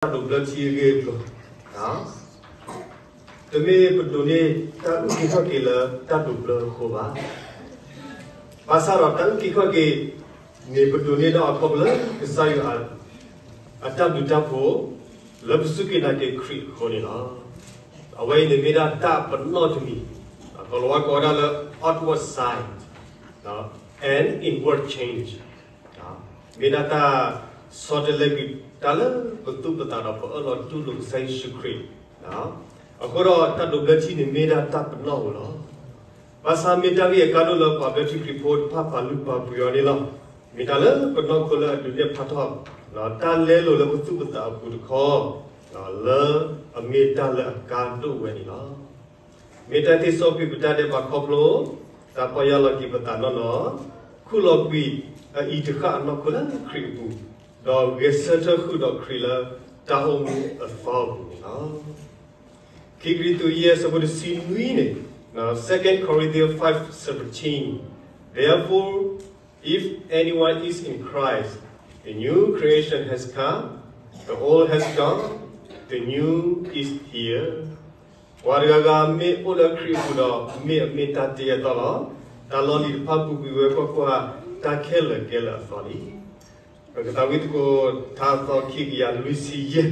တၢ်ဒိးဘျၢထံအဂ့ၢ်အကျိၤ, တမ့ၢ်ပဒိးန့ၢ်တၢ်အုၣ်က့ၤခီၣ်က့ၤလၢတၢ်ဒိးဘျၢအဃိဘၣ်. ဘၣ်ဆၣ်ဒီးတၢ်အုၣ်က့ၤခီၣ်က့ၤန့ၣ် ပဒိးန့ၢ်ဒၣ်အီၤခီဖျိလၢကစၢ်ယွၤအတၢ်ဘျုးတၢ်ဖှိၣ် လၢပစူၢ်က့ၤနာ်က့ၤခရံာ်အဃိန့ၣ်လီၤ. အဝဲအံၤန့ၣ်မ့ၢ်ဒၣ်တၢ်ပနီၣ်တမံၤ, ကီၤလၤဝါကိးဝဲဒၣ်လၢ outward sign and inward change, မ့ၢ်ဒၣ်တၢ်ဆီတလဲက့ၤတၢ်လၢပသူၣ်ပသးဒီးပအၢၣ်လီၤတူၢ်လိာ်ကစၢ်ယ့ၣ်ၡူးခရံာ်, အဃိဒီးတၢ်ဒိးဘျၢထံန့ၣ်မ့ၢ်ဒၣ်တၢ်ပနီၣ်ဧိၤလီၤ. ဘၣ်ဆၣ်မ့ၢ်တၢ်ဂ့ၢ်အကါဒိၣ်လၢပှၤဘျၢထံခရံာ်ဖိတဖၣ်ပာ်လုၢ်ပာ်ပှ့ၤအီၤန့ၣ်လီၤ. မ့ၢ်တၢ်လၢပနီၢ်ခိလၢအဒုးနဲၣ်ဖျါထီၣ် တၢ်လဲလိာ်လၢပသူၣ်ပသးအပူၤတခီ, လၢအမ့ၢ်တၢ်လၢအကါဒိၣ်ဝဲန့ၣ်လီၤ. မ့ၢ်တၢ်သ့စီကွံာ်ပတၢ်ဒဲးဘးခီဖျိ တၢ်ပီၢ်ယၢ်လီၤက့ၤပသးနီၢ်နီၢ်, ခူၣ်လီၤကွံာ်အအံၤတဃၣ်အနီၢ်ခိလၢခရံာ်အပူၤ, ဒီးဂဲၤဆၢထၢၣ်ဃုာ်ဒီးခရံာ်လၢတၢ်အိၣ်မူအသီအပူၤန့ၣ်လီၤ. ခံကရံၣ်သူး ယဲၢ် အဆၢဖိတဆံနွံန့ၣ်, Second Corinthians five seventeen, Therefore, if anyone is in Christ, the new creation has come, the old has gone, the new is here. ပှၤတဂၤဂၤမ့ၢ်အိၣ်လၢခရံာ်အပူၤဒီး မ့ၢ်အမ့ၢ်တၢ်တ့အသီလီၤ. တၢ်လီၢ်လံၤတဖၣ်ပူၤကွံာ်ဝဲ, ကွၢ်ကွၢ်, တၢ်ခဲလၢာ်ကဲလၢအသီလံ. ပကသးဝံၣ်သကိးထါသီခံကယၤလွံၢ်ဆံယဲၢ်.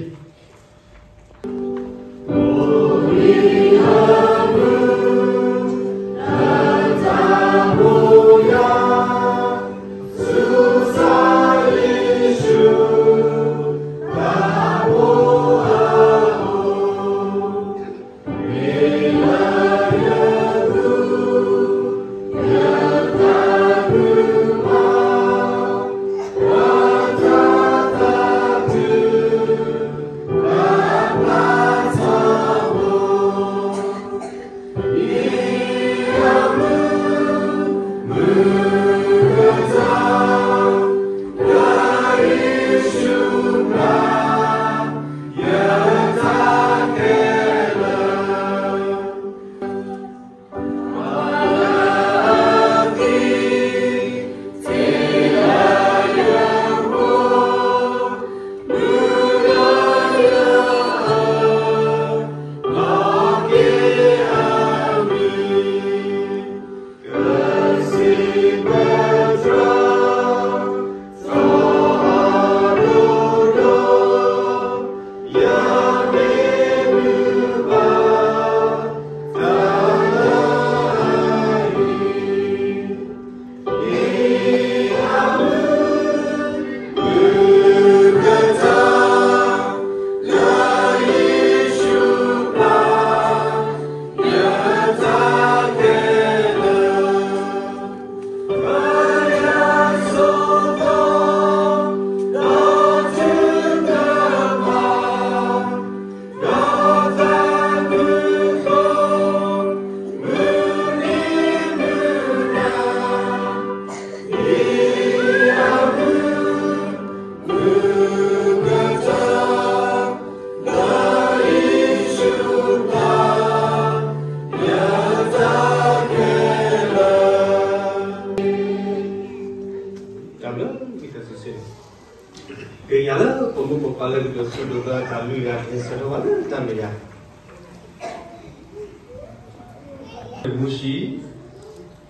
တၢ်ဘျုး က့ၤညါလၢပမိၢ်ပပၢ်လၢကဒိးဆူၣ်ဒိးဘျၢတၢ်လွံၢ်ဂၤ ကဟဲဆၢထၢၣ်ဘၣ်လၢတၢ်မဲာ်ညါ မူၡံ,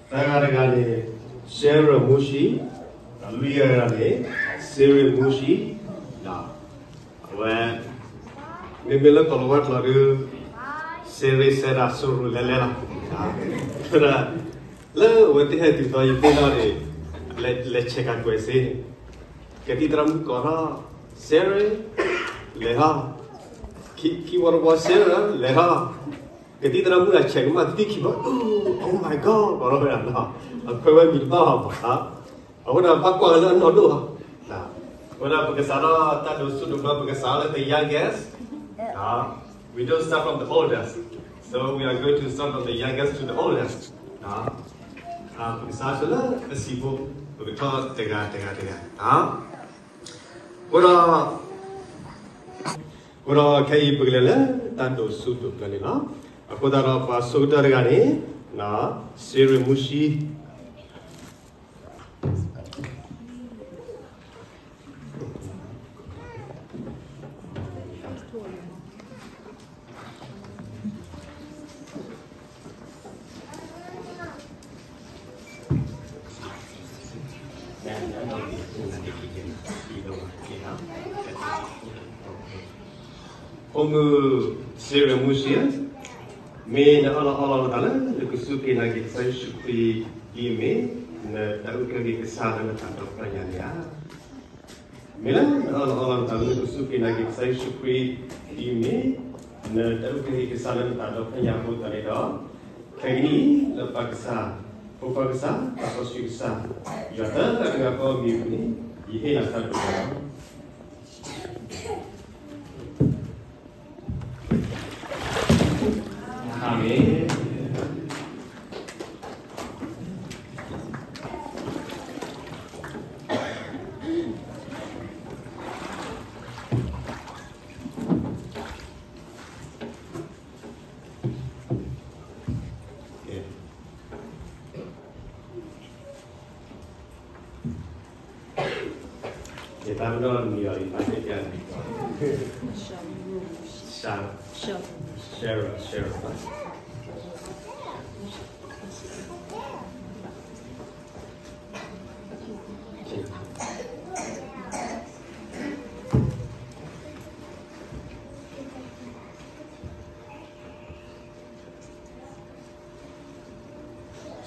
သၢဂၤတဂၤန့ၣ် Sarah မူၡံ, လွံၢ်ဂၤတဂၤန့ၣ် Sarah မူၡံ, အဝဲ မ့မ့ၢ်လၢကီၤလၤဝါကျိာ်ဒီး Sarah စဲဒၣ် စိရိၤလဲၤလဲၤလီၤ, လၢအဝဲသ့ၣ်ဟဲတုၤသီယသ့ၣ်နီၣ်န့ၣ် လဲၤဆဲးကးကွဲးစ့န့ၣ် ကသံၣ်သရၣ်မုၣ်ကိးထီၣ် Sarah လဲၤထီၣ်, ခံဝီတဝီ Sarah လဲၤထီၣ်, ကသံၣ်သရၣ်မုၣ်အဆဲးကမၣ်သံခံဘီ Oh my God ကိးထီၣ်ဝဲဒၣ်, အခွဲးဝဲမံၤတဘၣ်ဘၣ်, အဃိဒီးဘၣ်ကွၢ်လၢအနီၢ်ဒိၣ်လီၤ, အဃိဒီးပကစးထီၣ်တၢ်ဒိးဆူၣ်ဒိးဘျၢ ပကစးထီၣ်လၢ the youngest, we don't start from the oldest, so we are going to start from the youngest to the oldest, ပကစးထီၣ်လၢအဆံးဖိ, ပကထီၣ်တဂၤတဂၤတဂၤ, အဃိဒီး အဃိဒီးခဲအံၤပကလဲၤလၢတၢ်ဒိးဆူၣ်ဒိးဘျၢန့ၣ်လီၤ. အဃိသတးဒီးပှၤဆိကတၢၢ်တဂၤန့ၣ် Sarah မူၡံ Sarah မူၡံ ဖိမုၣ်စ့ရမူစ့, မ့ၢ်နအၢၣ်လီၤအီလီၤနသးလၢနကစူၢ်က့ၤနာ်က့ၤကစၢ်ယ့ၣ်ၡူးခရံာ်ဒ်အမ့ၢ် နတၢ်အုၣ်က့ၤခီၣ်က့ၤကစၢ်လၢနသးဒီဖျၢၣ်ညါန့ၣ်ဧါ. မ့ၢ်လၢနအၢၣ်လီၤအီလီၤနသးလၢနကစူၢ်က့ၤနာ်က့ၤကစၢ်ယ့ၣ်ၡူးခရံာ်ဒ်အမ့ၢ် နတၢ်အုၣ်က့ၤခီၣ်က့ၤကစၢ်လၢနသးဒီဖျၢၣ်ညါအဃိသတးန့ၣ်ဒီး, ခဲကနံၣ်အံၤ လၢပၢ်ကစၢ်, ဖိခွါကစၢ်, သးစီဆှံကစၢ်, ယွၤသၢဂၤတဂၤဃီအမံၤအပူၤန့ၣ် ယဟ့ၣ်နၤတၢ်ဒိးလီၤ. အၤမ့ၣ်. ယသးပ့ၤနီၣ်တမံၤအီၤအံၤ ဘၣ်သ့ၣ်ညါန့ၣ်, Sarah, Sarah, Sarah.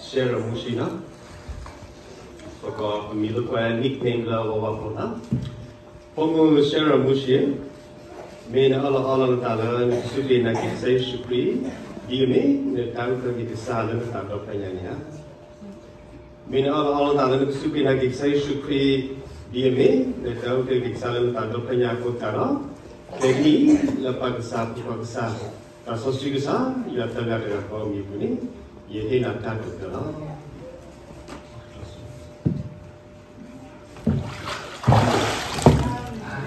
စဲရမူၡံနီၤ, ပကမံၤလၢကွဲး nickname လၢအဝဲဝဲဖိနီၤ, ဖိမုၣ်စဲရမူၡံ, မ့ၢ်နအၢၣ်လီၤအီလီၤနသးလၢနကစူၢ်က့ၤနာ်က့ၤကစၢ်ယ့ၣ်ၡူးခရံာ်, ဒ်အမ့ၢ် နတၢ်အုၣ်က့ၤကစၢ်လၢနသးဒီဖျၢၣ်ညါန့ၣ်ဧါ. မ့ၢ်နအၢၣ်လီၤအီလီၤနသးလၢနကစူၢ်က့ၤနာ်က့ၤကစၢ်ယ့ၣ်ၡူးခရံာ်, ဒ်အမ့ၢ် နတၢ်အုၣ်က့ၤကစၢ်လၢနသးဒီဖျၢၣ်ညါအဃိသတးဒီး, ခဲကနံၣ်အံၤ လၢပၢ်ကစၢ်, ဖိခွါကစၢ်, သးစီဆှံကစၢ်, ယွၤသၢဂၤတဂၤဃီအမံၤအပူၤန့ၣ်, ယဟ့ၣ်နၤတၢ်ဒိးလီၤ.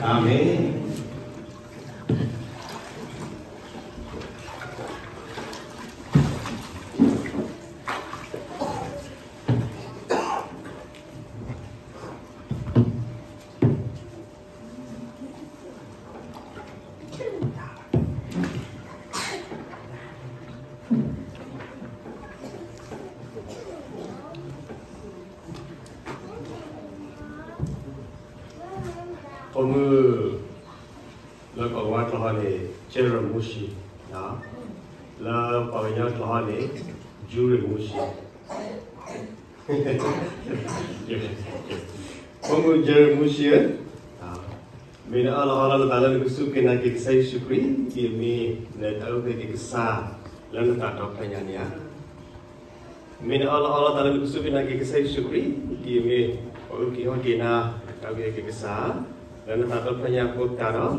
အၤမ့ၣ်. ဖိမုၣ်, လၢကီၢ်ဝါကျိာ်ဟီန့ၣ် စဲရမူၡံ, လၢပှၤကညီကျိာ်ဟီန့ၣ် စဲရမူၡံ. ဖိမုၣ်စဲရမူၡံဧၢ, မ့ၢ်နအၢၣ်လီၤအီလီၤနသးလၢနကစူၢ်က့ၤနာ်က့ၤကစၢ်ယ့ၣ်ၡူးခရံာ်, ဒ်အမ့ၢ် နတၢ်အုၣ်က့ၤကစၢ်လၢနသးဒီဖျၢၣ်ညါန့ၣ်ဧါ. မ့ၢ်နအၢၣ်လီၤအီလီၤနသးလၢနကစူၢ်က့ၤနာ်က့ၤကစၢ်ယ့ၣ်ၡူးခရံာ်, ဒ်အမ့ၢ် ပှၤအုၣ်က့ၤခီၣ်က့ၤနၤ, တၢ်အုၣ်က့ၤကစၢ်လၢနသးဒီဖျၢၣ်ညါအဃိသတးဒီး,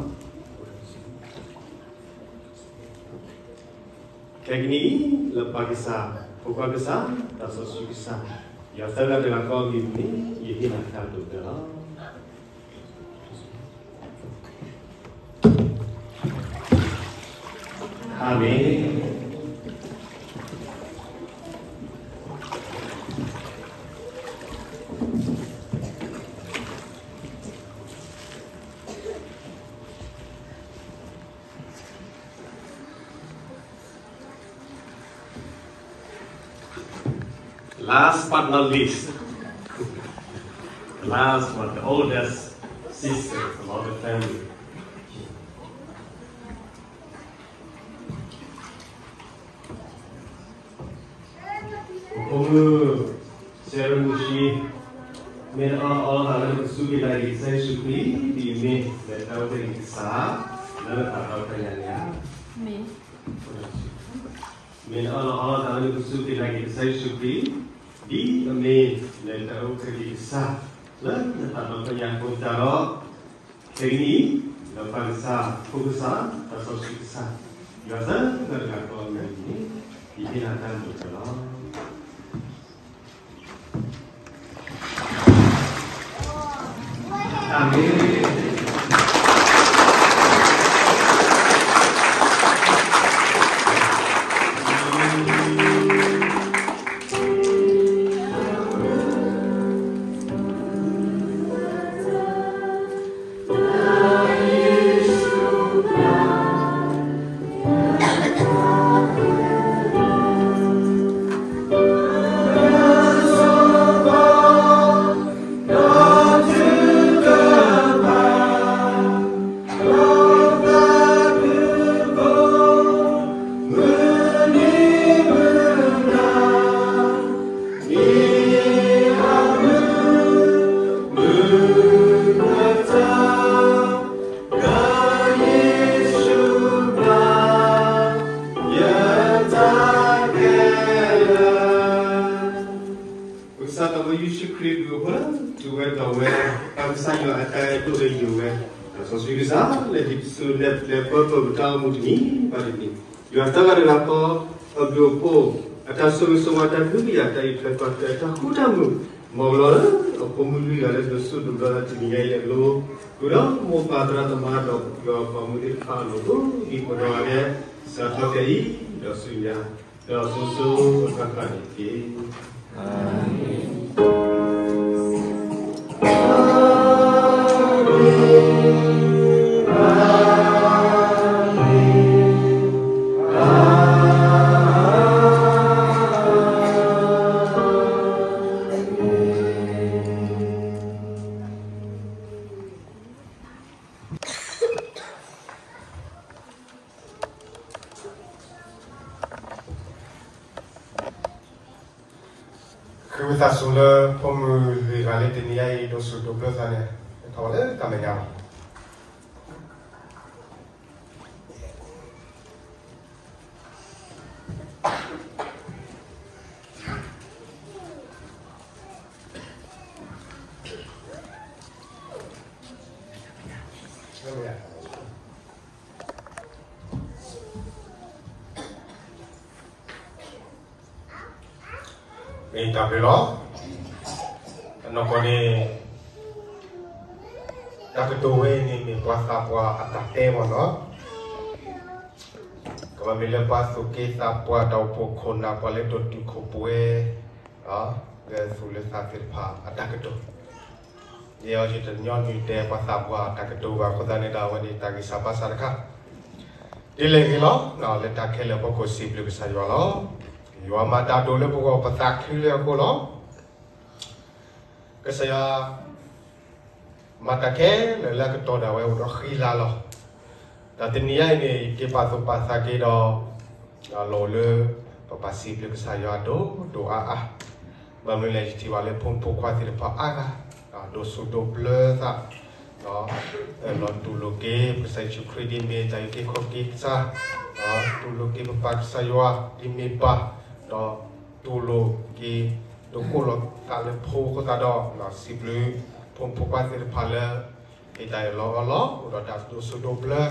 ခဲကနံၣ်အံၤ လၢပၢ်ကစၢ်, ဖိခွါကစၢ်, သးစီဆှံကစၢ်, ယွၤသၢဂၤတဂၤဃီအမံၤအပူၤန့ၣ် ယဟ့ၣ်နၤတၢ်ဒိးလီၤ. အၤမ့ၣ်. လၢ last but not least, the last one, the oldest sister of the family. ဖိမုၣ်စဲရမူၡံ, မ့ၢ်နအၢၣ်လီၤအီလီၤနသးလၢနကစူၢ်က့ၤနာ်က့ၤကစၢ်ယ့ၣ်ၡူးခရံာ်, ဒ်အမ့ၢ် နတၢ်အုၣ်က့ၤကစၢ်လၢနသးဒီဖျၢၣ်ညါန့ၣ်ဧါ. မ့ၢ်နအၢၣ်လီၤအီလီၤနသးလၢနကစူၢ်က့ၤနာ်က့ၤကစၢ်ယ့ၣ်ၡူးခရံာ်, ဒ်အမ့ၢ် နတၢ်အုၣ်က့ၤကစၢ်လၢနသးဒီဖျၢၣ်ညါအဃိသတးဒီး, ခဲကနံၣ်အံၤ လၢပၢ်ကစၢ်, ဖိကစၢ်, သးစီဆှံကစၢ်, ယွၤသၢဂၤတဂၤဃီအမံၤန့ၣ် ယဟ့ၣ်နၤတၢ်ဒိးလီၤ. အၤမ့ၣ်. စံးဘျုးကစၢ်လၢဟံးပစိၤလဲၤပှဲၤပှဲၤပတၢ်အိၣ်မူတနံၤဘၣ်တနံၤ, ယွၤတဂၤဒီးနၤပှၤအဘျုးအဖှိၣ်, အတၢ်ဆိၣ်ဂ့ၤဆိၣ်ဝါ တၢ်ဒုးကယၤ တၢ်အံးထွဲကွၢ်ထွဲ တၢ်ဃူတၢ်မုာ်, မ်ကလီၤလၢအဖိမုၣ်လွံၢ်ဂၤလၢဒိးဆူၣ်ဒိးဘျၢသးတနံၤညါအံၤလၢအလိၤ, ဃုာ်ဒီးမိၢ်ပၢ်သရၣ်သမါဒီးယွၤပှၤမူသ့ၣ်တဖၣ်အလိၤ ဒ်ပဒီးဂၤဒဲး စးထီၣ်ခဲအံၤ ဒီးဆူညါ ဒီးစိၤစိၤအဃၣ်ဃၣ်န့ၣ်တက့ၢ်. ဃ့ဝံသးစူၤလၢဖိမုၣ်လွံၢ်ဂၤလၢတနံၤညါအံၤ ဒိးဆူၣ်ဒိးဘျၢသးန့ၣ် ထီၣ်ဝဲလၢတၢ်မဲာ်ညါလီၤ. မ့ၢ်တၢ်ဘျုးလီၤ. အနီၢ်ကီၢ်န့ၣ် တၢ်ကတိၤဝဲအံၤန့ၣ်မ့ၢ်ပှၤသးပှၢ်အတၢ်တဲမ့ၢ်နီၤ, ကဘၣ်မ့ၢ်လၢပှၤသူၣ်က့သးပှၢ် တၢ်အိၣ်ဖှိၣ်ခိၣ်နၢ် ပှၤလၢဒိးတုာ်ခိၣ်ပှဲၤ လၢသူၣ်လၢသးသ့ၣ်တဖၣ်အတၢ်ကတိၤ, ယဲအံၤယတညီနုၢ်တဲပှၤသးပှၢ်အတၢ်ကတိၤဘၣ်အဃိသတးန့ၣ်ဒီး အဝဲန့ၣ်တၢ်ဂံၢ်စၢ်ဘါစၢ်တခါ ဒ်လဲၣ်ဂ့ၤလီၤ. လၢတၢ်ခဲလၢာ်အဖီခိၣ်စံးဘျုးကစၢ်ယွၤလီၤ. ယွၤမၤတၢ်ဒိၣ်လၢပဂီၢ် ပသးခုလၢအဃိလီၤ. ကစၢ်ယွၤ မၤတၢ်ခဲလၢာ်လၢအကတီၢ်ဒၣ်ဝဲအိၣ်ဒီးဃံလၤလီၤ. ဒီးတနံၤညါအံၤန့ၣ် ယက့ၤပာ်သူၣ်ပာ်သးက့ၤဒီး လီၤလၢ ပပာ်စံးဘျုးကစၢ်ယွၤဒိၣ်ဒိၣ်အါအါ, ဘၣ်မနုၤလဲၣ် ယထံၣ်ဘၣ်လၢဖိမုၣ်ဖိခွါသ့ၣ်တဖၣ်အါဂၤ ဒိးဆူၣ်ဒိးဘျၢသး လီၤတူၢ်လိာ်က့ၤ ပကစၢ်ယ့ၣ်ၡူးခရံာ်ဒ်မ့ၢ်တၢ်အုၣ်က့ၤခီၣ်က့ၤကစၢ်, တူၢ်လိာ်က့ၤပပၢ်ကစၢ်ယွၤဒ်မ့ၢ်ပၢ်, ဒီးတူၢ်လိာ်က့ၤ ဒိးကိးလီၤသးလၢဖိအဃိသတးဒီး စံးဘျုး ဖိမုၣ်ဖိခွါသ့ၣ်တဖၣ်လၢ ဟ့ၣ်တၢ်အၢၣ်လီၤအီလီၤ အိၣ်ဒီးတၢ်ဒိးဆူၣ်ဒိးဘျၢ,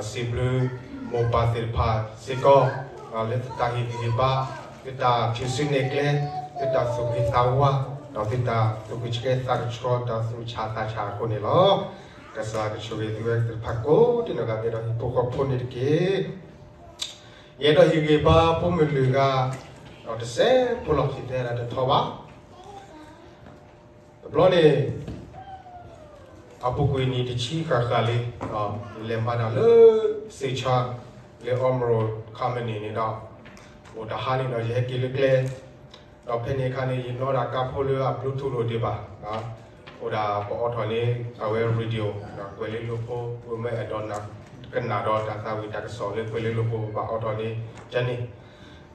ဒီးစံးဘျုး မိၢ်ပၢ်သ့ၣ်တဖၣ်စ့ၢ်ကီး လၢတၢ်ဟ့ၣ်ဂံၢ်ဟ့ၣ်ဘါ, လၢတၢ်ထုးစုနဲၣ်ကျဲ, လၢတၢ်သူၣ်ဂ့ၤသးဝါ, ဒီးလၢတၢ်သူၣ်ဂ့ၤဆှဲသးကဆှီ တၢ်သူၣ်ဆးသးဆးအဃိန့ၣ်လီၤ. ကစၢ်ကဆိၣ်ဂ့ၤသုဝဲသ့ၣ်တဖၣ်ကိးဒံနီၢ်ဂၤဒဲးဒီးဟံၣ်ဖိဃီဖိန့ၣ်တက့ၢ်. ယအဲၣ်ဒိးဟ့ၣ်ဂံၢ်ဘါဖိမုၣ်လွံၢ်ဂၤ ဒီးတစဲးဖိလီၤ ယတဲဒၣ်တထီဘၣ်. တဘျီန့ၣ် အပူၤကွံာ်နံၣ်တဆံဃၣ်ဃၣ်လံ, ယလဲၤမၤတၢ်လၢ စ့ၣ်ခၠါ လၢ Omaha Company န့ၣ်ဒီး အိၣ်တဟါန့ၣ်ဒီး ယဟဲက့ၤလၢကျဲ, ဒီးဖဲန့ၣ်အခါန့ၣ် ယနီၣ်ဒၣ်ကါဖိလၢအ Bluetooth လိၤဒံးဘၣ်, အိၣ်ဒၣ်ပအိးထီၣ်န့ၣ် အဝဲ radio ကွဲၤလ့လိဖိ ပမ့ၢ်အဲၣ်ဒိးနၢ်ကနၣ်ဒီးတၢ်သးဝံၣ်တၢ်ကစီၣ်လၢကွဲၤလ့လိဖိ ပဘၣ်အိးထီၣ်န့ၣ် ကန့ၣ်,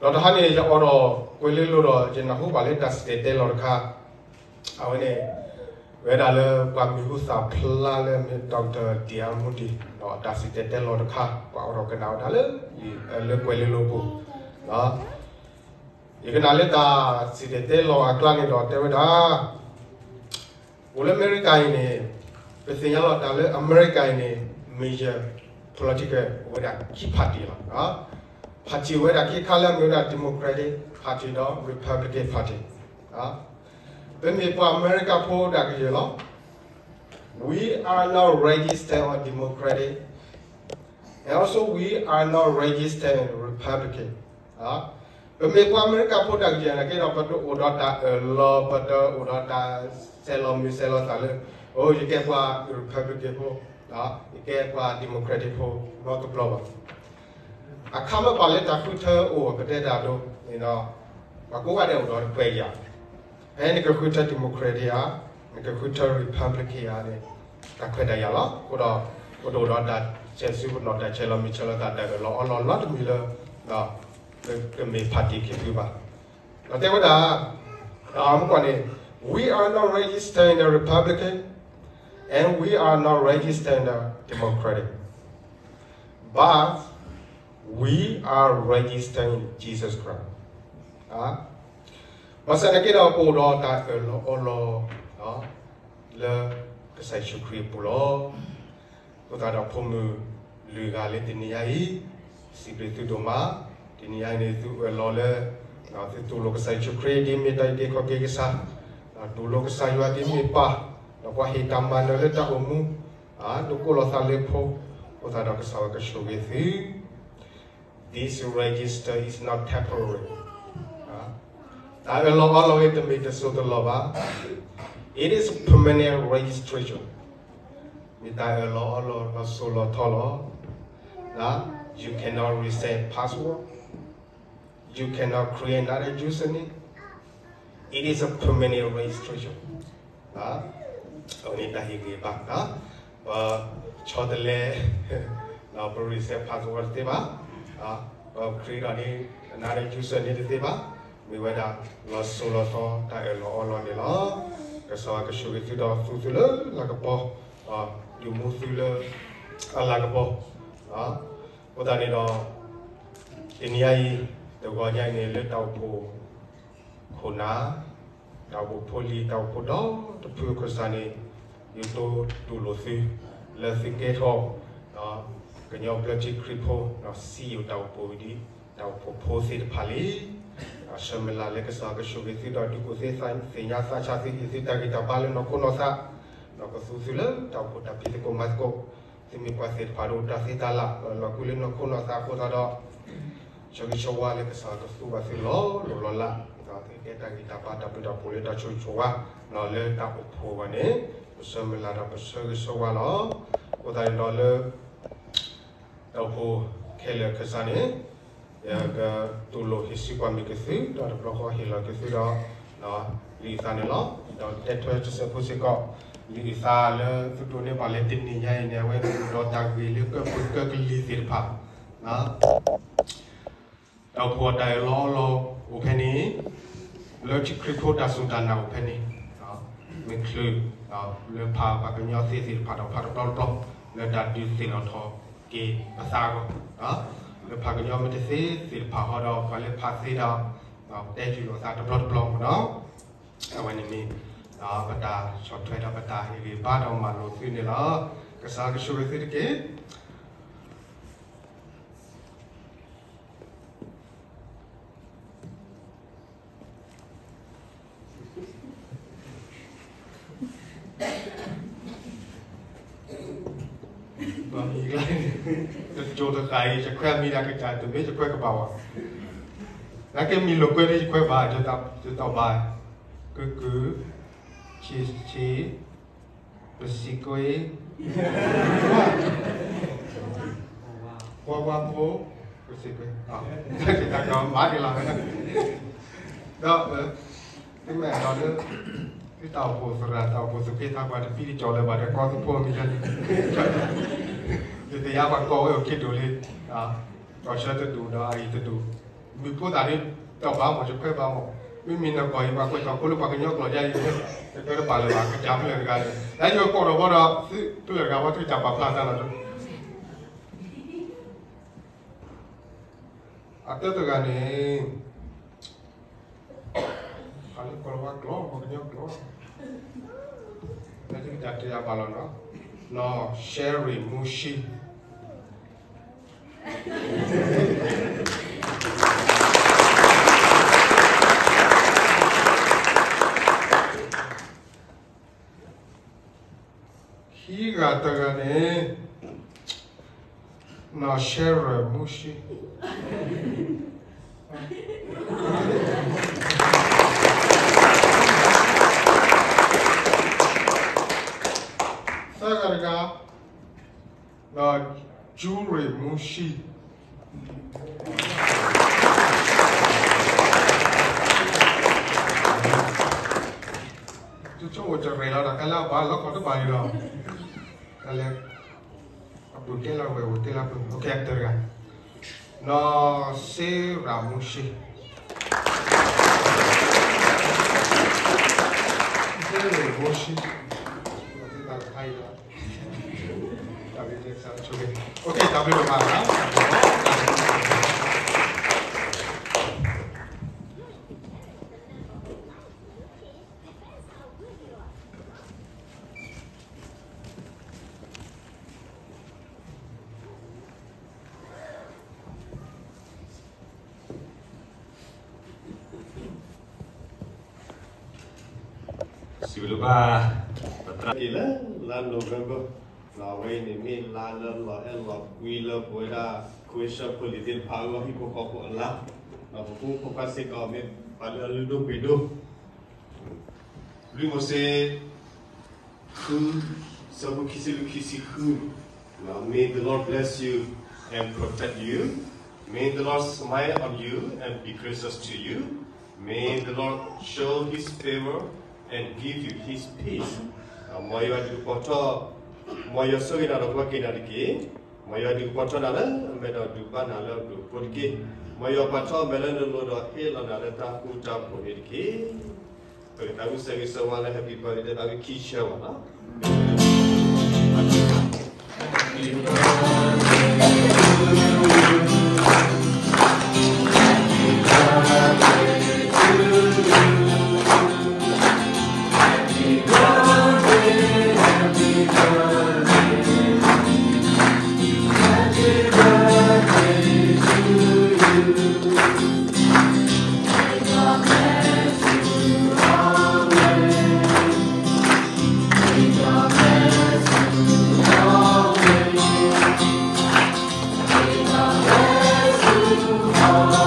ဒီးတဟါန့ၣ် ယအိးထီၣ်ကွဲၤလ့လိဒီး ယနၢ်ဟူဘၣ်လၢတၢ်စံၣ်တဲၤတဲလီၤတခါ, အဝဲန့ၣ် ဝဲဒၣ်လၢပှၤမံၤဟူသၣ်ဖျါလၢမ့ၢ် Doctor Diamond ဒီးတၢ်စံၣ်တဲၤတဲလီၤတခါ ပှၤအိးထီၣ်ကနၣ်ဝဲဒၣ်လၢ လၢကွဲၤလ့လိပူၤ, ယကနၣ်လၢတၢ်စံၣ်တဲၤတဲလီၤအကျါန့ၣ်ဒီး တဲဝဲဒၣ် အိၣ်လၢအမဲရကၤအံၤန့ၣ် ပသ့ၣ်ညါလီၤတၢ်လၢအမဲရကၤအံၤန့ၣ် major political အိၣ်ဝဲဒၣ်ခံ party လီၤ. Party အိၣ်ဝဲဒၣ်ခံခါလၢအမ့ၢ်ဝဲဒၣ် Democratic Party ဒီး Republican Party. ပမ့ၢ်ပှၤအမဲရကၤဖိဒၣ်ကယဲၢ်လီၤ. We are not registered on Democratic, and also we are not registered Republican. ပမ့ၢ်ပှၤအမဲရကၤဖိဒၣ်ကယဲၢ်နာ်က့ဒီး ပတအိၣ်ဒီးတၢ်အၢၣ်လီၤ, ပတအိၣ်ဒီးတၢ်ဆဲးလီၤမံၤဆဲးလီၤသးလၢ အိ ယကဲပှၤ Republican ဖိ, ယကဲပှၤ Democratic ဖိ နီတဘျီဘၣ်. အခါမ့ၢ်ပာ်လၢတၢ်ဃုထၢအိၣ် ပတဲတၢ်ဒိၣ်န့ၣ်ဒီး ပှၤကိးဂၤဒဲးအိၣ်ဒီးတၢ်ခွဲးယာ်, ဖဲနကဃုထၢ Democratic ဧါ, နကဃုထၢ Republican ဧါန့ၣ် တၢ်ခွဲးတၢ်ယာ်လီၤ. အဃိဒီး ပတအိၣ်ဒီးတၢ်ဆဲးစုပနီၣ် တၢ်ဆဲးလီၤမံၤဆဲးလီၤသး တၢ်အၢၣ်လီၤအီလီၤနီတမံၤလၢ ကမ့ၢ် party ခံဖုဘၣ်. ဒီးတဲဝဲဒၣ် မ့ၢ်ကွၢ်န့ၣ် we are not registering the Republican and we are not registering the Democratic, but we are registering Jesus Christ. ဘၣ်ဆၣ်သနာ်က့ဒီး ပအိၣ်ဒီးတၢ်အၢၣ်လီၤအီလီၤ လၢကစၢ်ယ့ၣ်ၡူးခရံာ်အပူၤလီၤ. အဃိသတးဒီးဖိမုၣ်လွံၢ်ဂၤလၢတနံၤညါအံၤ, စံးဘျုးသုဒိၣ်မး, တနံၤညါအံၤန့ၣ် သုအၢၣ်လီၤလၢ သုတူၢ်လိာ်ကစၢ်ယ့ၣ်ၡူးခရံာ် ဒ်မ့ၢ်တၢ်အုၣ်က့ၤခီၣ်က့ၤကစၢ်, တူၢ်လိာ်ကစၢ်ယွၤဒ်မ့ၢ်ပၢ်, ဒီးပှၤဟ့ၣ်တၢ်မၤနၢၤလၢတၢ်အိၣ်မူ, ဒိးကိးလီၤသးလၢဖိ, အဃိသတးဒီးကစၢ်ယွၤကဆိၣ်ဂ့ၤသု This register is not temporary. တၢ်အၢၣ်လီၤအီလီၤဂ့ၤ တမ့ၢ်တစိၢ်တလီၢ်ဘၣ်. It is a permanent registration. မ့ၢ်တၢ်အၢၣ်လီၤအီလီၤလီၤစိၤလီၤထီလီၤ. You cannot reset password. You cannot create another username. It is a permanent registration. အဝဲန့ၣ်တၢ်ဟ့ၣ်ဂံၢ်ဘါ, ပဆီတလဲ, ပ reset password တသ့ဘၣ်, ပ create ဒီးန့ၣ် another username တသ့ဘၣ်, မ့ၢ်ဝဲဒၣ်လီၤစိၤလီၤထီတၢ်အၢၣ်လီၤအီလီၤန့ၣ်လီၤ. ကစၢ်ယွၤကဆိၣ်ဂ့ၤသုဒီးသူသုလၢလၤကပီၤ, ဒုးမူသုလၢအလၤကပီၤ, အဃိသတးန့ၣ်ဒီး တနံၤညါအံၤ တဂီၤညါအံၤန့ၣ် လၢတၢ်အိၣ်ဖှိၣ်ခိၣ်နၢ်, တၢ်အိၣ်ဖှိၣ်ဖိလံၤ တၢ်အိၣ်ဖှိၣ်ဒီတဖု ခၢၣ်စးန့ၣ် ယတိၢ်တူၢ်လိာ်သု လၢသုကဲထီၣ် ကညီဘျၢထံခရံာ်ဖိ စံယိၣ်တၢ်အိၣ်ဖှိၣ်ဝံၤဒီး တၢ်အိၣ်ဖှိၣ်ဖိသ့ၣ်တဖၣ်လံ. ဆၢမုၢ်လၢ်လၢကစၢ်ယွၤကဆိၣ်ဂ့ၤသုဒီး ဒုးကူၣ်သ့သ့ၣ်ညါသးဆးသု ဟ့ၣ်သုတၢ်ဂံၢ်တၢ်ဘါလၢနီၢ်ခိနီၢ်သး, ဒီးကသူသုလၢတၢ်အိၣ်ဖှိၣ်တၢ်ဖံးသကိးမၤသကိး, သုမ့ၢ်ပှၤသ့ၣ်တဖၣ်ဒီးတၢ်သ့တၢ်လၢ လီၤကူလၢနီၢ်ခိနီၢ်သးအဃိသတးဒီး ဆၢဂ့ၤဆၢဝါလၢကစၢ်ယွၤကသူဘၣ်သုလီၤလိၤလီၤလး, သုကဲတၢ်ဂံၢ်တၢ်ဘါတၢ်ဘျုးတၢ်ဖှိၣ်လၢတၢ်ဆိၣ်ဂ့ၤဆိၣ်ဝါ, လၢတၢ်အိၣ်ဖှိၣ်ဘၣ်န့ၣ် ပဆၢမုၢ်လၢ်ဒီးပဆၢဂ့ၤဆၢဝါလီၤ. အဃိသတးန့ၣ်ဒီးလၢ တၢ်အိၣ်ဖှိၣ်ခဲလၢာ်ခၢၣ်စးန့ၣ် ယကတူၢ်လိာ်ဟ့ၣ်စံးကွၢ်မ့ၢ်က့ၤသု ဒီးတဘျီဃီဟ့ၣ်လီၤက့ၤသုဒီး လံာ်အုၣ်သးန့ၣ်လီၤ. ဒီးတဲထွဲတစဲးဖိစ့ၢ်ကီး လံာ်အုၣ်သးလၢသုဒိးန့ၢ်ဘၣ်လၢ တနံၤညါအံၤန့ၣ် အဝဲမ့ၢ်ဒီးတၢ်ဂ့ၢ်လၢကၢၢ်ပူၤကၢၢ်ကလံၤသ့ၣ်တဖၣ် တၢ်အိၣ်ဖှိၣ်တၢ်အၢၣ်လီၤအီလီၤအိၣ်ဖဲန့ၣ်, လၢထံခရံာ်ဖိတၢ်စူၢ်တၢ်နာ်အိၣ်ဖဲန့ၣ်, မ့ၢ်ချုး လၢဖးပှၤကညီသ့သ့ၣ်တဖၣ်ဒီးဖးတဘျီတဘျီ လၢတၢ်ဒုးသ့ၣ်နီၣ်ထီၣ်က့ၤပသးအဂီၢ်, လၢဖးကညီမ့ၢ်တသ့သ့ၣ်တဖၣ်ဃီဒီး ပှၤလၢဖးသ့ဒီး တဲယုာ်လိာ်သးတဘျီတဘျီမ့ၢ်နီၤ, အဝဲန့ၣ်မ့ၢ် ပတၢ်ဆီၣ်ထွဲဒီးပတၢ်ဟ့ၣ်ဂံၢ်ဘါဒီးမၤလိာ်သုန့ၣ်လီၤ. ကစၢ်ကဆိၣ်ဂ့ၤသုတက့ၢ်. တကၠိတဃာ်အံၤ ယခွဲးမံၤဒၣ်ကစၢ်တမ့ၢ်ယခွဲးကဘၣ်ဝဲ, နာ်က့မံၤလိာ်ကွဲဒ်ယခွဲးဘၣ်, ယတီၢ်ဘၣ်, ကုၢ်ကုၢ်, ဆံးဆံး, ပစံးကွ့, ဝါဝါဖိ, ပစံးကွ့, တၢ်ကမၤဒ်လီၤ, ဒီး သုမ့ၢ်အဲၣ်ဒိးလၢ သုတၢ်အိၣ်ဖှိၣ်သရၣ် တၢ်အိၣ်ဖှိၣ်သုးက့သးပှၢ်တဖံးတကၠီၤလၢၤဘၣ်ဒီး ကိးသုဖိမံၤလၢ ယသ့ၣ်ညါပှၤကိးဝဲအိၣ်ခံဒိၣ်လံ, ကီၢ်ဆၢတဒူၣ်ဒီးအအံၤတဒူၣ်, မုၢ်ဖိသၣ်ဒ် တီၢ်ဘၣ်မ့ၢ်ယခွဲးဘၣ်မ့ၢ်, မ့မ့ၢ်နကီၢ်အံၤ ပှၤကွဲးထီၣ်ဖိလၢပှၤကညီကျိာ်ယါအံၤ တခွဲးတဘၣ်လၢၤဘၣ် ကစၢ်ဖျၢၣ်တဂၤန့ၣ် လၢယကိးထီၣ်ဘီဒီး သုဖျၢၣ်တဂၤဝဲ သုကစၢ်ပာ်ဖျါသးလီၤ အတၢတဂၤန့ၣ် အလၢကီၢ်လၢဝါကျိာ် ပှၤကညီကျိာ်, လၢသုကတၢ်တဲအဘၣ်လီၤနီၤ, နီၢ် Sherry Mushi. ခံဂၤတဂၤန့ၣ် နီၢ် Sherry Mushi. သၢဂၤတဂၤ နီၢ် Jewelry Mushi. တဆိကမိၣ်တရဲၣ်လီၤဒီး ကလဲၤဘၣ်လီၤခီၣ်တဘၣ်အံၤလီၤ, ကလဲၤ အပူၤတဲလီၤဝဲၢ် အိၣ်တဲလီၤပူၤ တဂၤ, နီၢ် Sarah Mushi. Sarah Mushi. တၢ်ဘျုးဒိၣ်မးလီၤ. စံးဘျုးဘၣ် ပသရၣ်က့ၤလၢလါ November, ဒီးအဝဲအံၤန့ၣ်မ့ၢ်လါလၢလီၤအဲၣ်လီၤကွံလၢပဝဲဒၣ် Croatia ဖိလံၤသ့ၣ်တဖၣ်အဂီၢ် ဟံၣ်ဖိဃီဖိအလါ, ဒီးပဖိမုၣ်ဖိခွါစ့ၢ်ကီးမ့ၢ်ပှၤလၢအလုၢ်ဒိၣ်ပှ့ၤဒိၣ် လွံၢ်မိၤၡ့ ဃု, ဆၢဖိခံဆံလွံၢ် ခံဆံဃု, May the Lord bless you and protect you. May the Lord smile on you and be gracious to you. May the Lord show his favor and give you his peace. မ်ယွၤဒုးကပီၤထီၣ်, မ်ယွၤဆိၣ်ဂ့ၤနၤဒီးကွၢ်က့ၤနၤတက့ၢ်. မ်ယွၤဒုးကပီၤထီၣ်နၤလၢအမဲာ်ဒီးဒုးဘၣ်နၤလၢအဒိၣ်အဖိတက့ၢ်. မ်ယွၤပာ်ထီၣ်အမဲာ်လၢနလိၤဒီးဟ့ၣ်လီၤနၤလၢတၢ်ဃူတၢ်ဖိးန့ၣ်တက့ၢ်. ပကသးဝံၣ်ဆၢဂ့ၤဆၢဝါလၢ Happy Birthday သးဝံၣ်ခံဆၢဘၣ်နီၤ.